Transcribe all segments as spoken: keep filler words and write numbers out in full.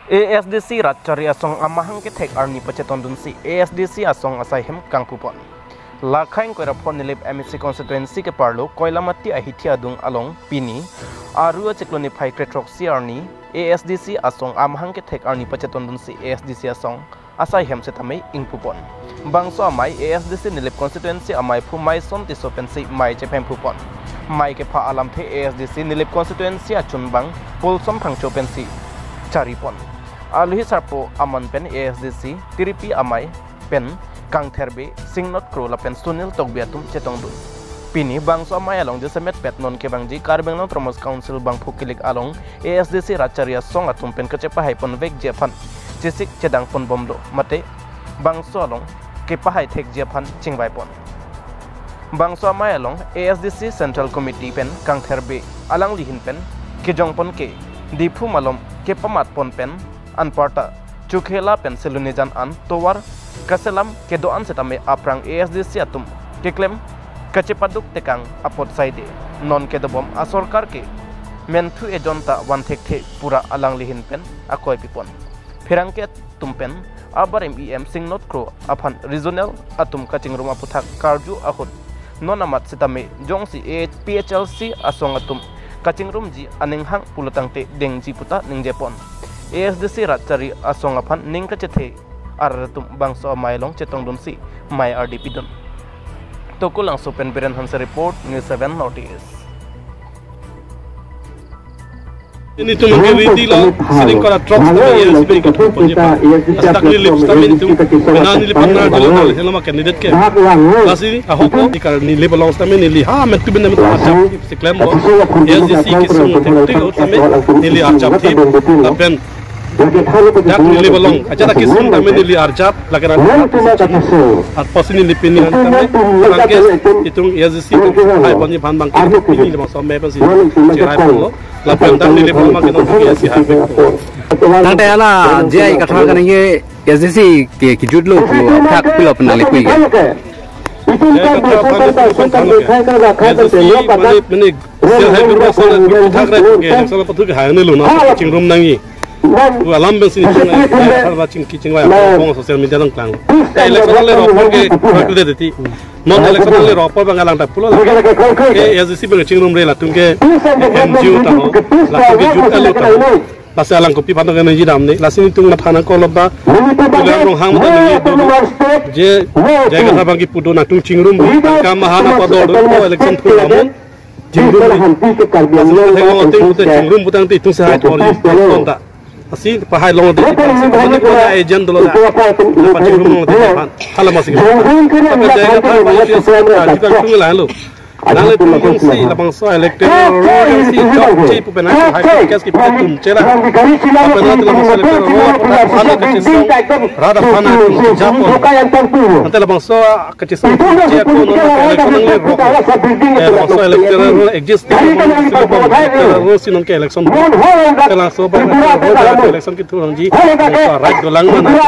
A S D C Rat Chari Asong amahang kethek arni pachetondunsi A S D C asong asai hem kangpupon. Lakhang Koirapho Nilip M A C constituency keparlo Koilamati ahithi adung along pini Aru achiklo niphai kre-throksi arni A S D C asong amahang kethek arni pachetondunsi A S D C asong asai hem setame ingpupon. Bangso amei A S D C Nilip constituency amei phu Maison Tisso pensi mei chephempupon. Mei kepha alamthe A S D C Nilip constituency achunbang Pulson Phangcho pensi charipon. Aluhi sarpo aman pen A S D C tiripi amei pen Kangtherbe, Singnot Kro lapen Sunil Tokbi atum chetongdun. Pini bangso amei along jasemet pet non kevangji Karbi Anglong Autonomous Council bangphu kilik along A S D C Rat Chari Asong atum pen kachepahai ponvekji aphan chesik chedang ponbomlo mate bangso along kepahai thekji aphan chingvaipon. Bangso amei along A S D C Central Committee pen Kangtherbe alangli ahin pen kejongpon ke Diphu malom kepamatpon pen anparta Chukhela pen Silonijan an tovar kaselam kedo-an setame aphrang A S D C atum keklem kachepaduk tekang apot saide. Non kedobom asorkar ke menthu ejon ta vanthekthe pura alangli ahin pen akoi pipon. Pherangke atum pen abarim E M Singnot Kro aphan regional atum kachingrum aputhak karju ahut non amat setame jongsi A P H L C asong atum kachingrumji aning hang pulotangte dengji puta ningjepon. A S D C Rat Chari Asong aphan ning kachethe arat atum bangso amei along chetongdunsi mei ardi pidun. Tokulangso pen Biren Hanse report, News seven North East. Nelitum ke ready lo, sini kora truck tame A S B ke thum ponji pa. Astak neli pus tame nelitum, pena neli partner dulu kali, helama candidate ke. Lasi ahok lo, di kar neli belong tame neli, ha, mentu bena mentu arjap si klem lo. A S D C kesung te te lo tame neli arjap thip, lapen dak neli belong. Aja dak kesung tame neli arjap, lake ran arjap si. Arpo si neli pini ran tame, bangke itum A S D C hai ponji aphan bangke pini bangso amei pensi cherai ponlo. Lapen dak neli belong bangke non ke si hai pe. Tangte hala J I Kathar kaningje A S D C ke kejut lo pu aphak pilo pen nangli pui ke. J I Kathar aphan ke pun than ke. A S D C mane, mane, sel hai guru asal guru thak rai ke, election pathu ke hai ne lo na, chingrum nangji. Pu alam pensi nelitum, eh, har ba ching kechingvai, bong social media nangklang. Eh, election le ropor ke, koi kude deti. Non election le ropor bang alang ta pulo lake. Eh, A S D C bang chingrumre latum ke, eh, N G O ta ho, latum ke jut ta lo ta ho. Lasi alang kopi aphan ke nangji damne. Lasi nelitum matha nangkok lo ba. Tuliram Ronghang mata nangji do. Je, J I Kathar bang kipu do nangtum chingrum. Kam maha nangpador do, election phu lamun. Chingrum. Lasi nangtum te chingrum putangte itum se hai thor ji, ton ta. Lasi pahai long de, lasi pahai long de, agent dolo da. Lasi chingrum long de, pan. Hala masi. Apa J I Kathar bang kipu do, kita tung la lo. Nanglitum jongsi labangso electoral roll jongsi jokche pu penang hai case kipu tum chela. Lapen ante labangso electoral roll aphan kachesong rat aphan atum japon. Ante labangso kachesong che ko non ke election nangli rok. Eh, labangso electoral roll exist ti ko non si labang electoral roll si non ke election. Ante labangso ba electoral roll ba election kithurangji. Labangso right dolang mana.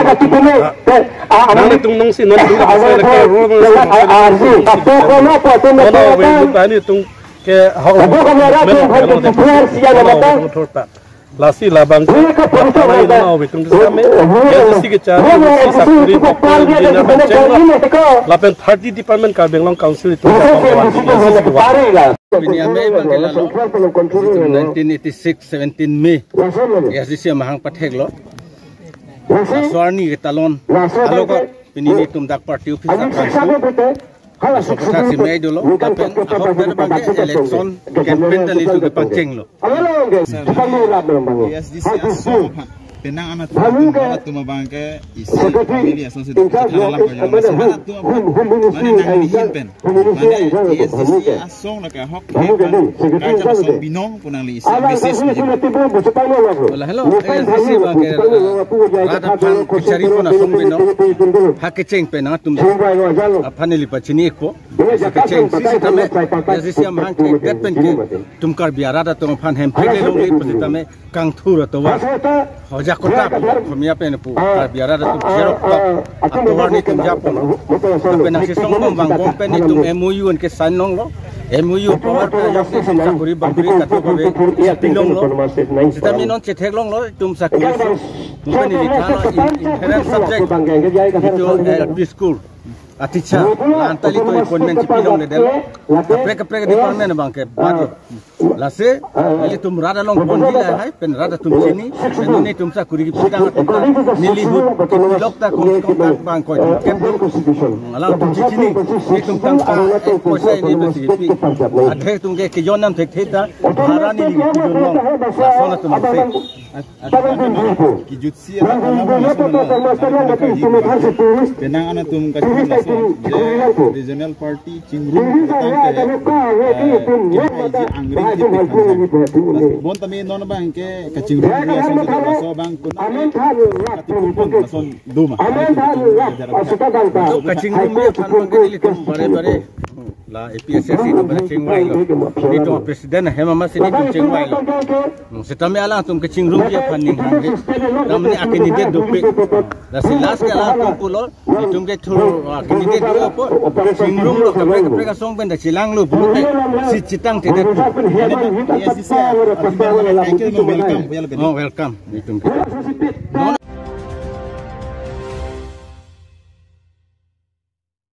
Nanglitum nongsi non tum labangso electoral roll ba si non ke election. Nono we lut ba nelitum ke hok men thor ta. Lasi labang ke, labang ke, no, betum ke same, ya, si kecharli, si sakuri, betul, jina, benceng, lapen thirty department Karbi Anglong Council itum, ya, si kewa. Pini amei bang ke lalo, nineteen eighty-six, seventeen May, A S D C amahang pathek lo. Laso arni ketalon, alo ko, pini nelitum dak party office akan su. Laso kethak si mei dolo, lapen ahok pen bang ke election campaign ta nelitum kepangcheng lo. A S D C asong aphan penang anat atum, atum abang ke isi family asong si dukha thalang ko jong, laso atum aphan mane nangli ahin pen, mane A S D C asong lake ahok ke pen karja asong binong pu nangli isi message nangji. Wala, hello, A S D C bang ke, uh, rat aphan kecharipon asong binong ha kecheng pen nangtum aphan neli pachini ko. Kecheng si sitame, A S D C amahang ke det pen ke, itum Karbi arat atum aphan hemphe le longle pu sitame kangthur atovar. Hoja kota pu, Khomia pen pu, Karbi arat atum cherok tok atovar nelitum japon. Lapen nangchisong bom vangbom pen nelitum M O U an ke sign longlo. M O U power pen nelitum sakuri bakuri katu kave isi pi longlo. Sitame non chethek longlo, itum sakuri si Mungkin ini karena in- inherent subject itu L P school. A teacher, la-an ta ilitum appointment chipi longledetlo. Kaprek kaprek department abang ke bajo. Lasi ilitum rat along ponji lahai pen rat atum chini. Pen nelitum sakuri kipidang atum ta, neli ahut kipilok ta kong kong ta bang ko itum kep do. Alangtum chini, nelitum tangka ek poisa ini besi kipi. Adhe atum ke kejon nam thekthe ta, bhara neli kipi do long. Lason atum ase. At, at, kijutsi alam lason alam, alam kaji. Penang an atum kaji lason, je regional party chingrum tangte, eh, kephaiji angring kepikhan. Bon tame non abang ke kachingrum lason, lason abang kun, kati pun lason duma. Kachingrum aphan abang ke nelitum bare bare. La A P S S C atum pen chingvailo. Nelitum president ahem amatsi nelitum chingvailo. Hmm, setame alangtum kachingrum aphan ning hanghe. Tamni a candidate dopik. Lasi last ke alangtum pulo, nelitum ke thur, ah, candidate do apot chingrumlo, kaprek kaprek asong pen ta chelanglo pulote, seat chetangthedet. A S D C, ah, welcome. Oh, welcome. Nelitum ke. Non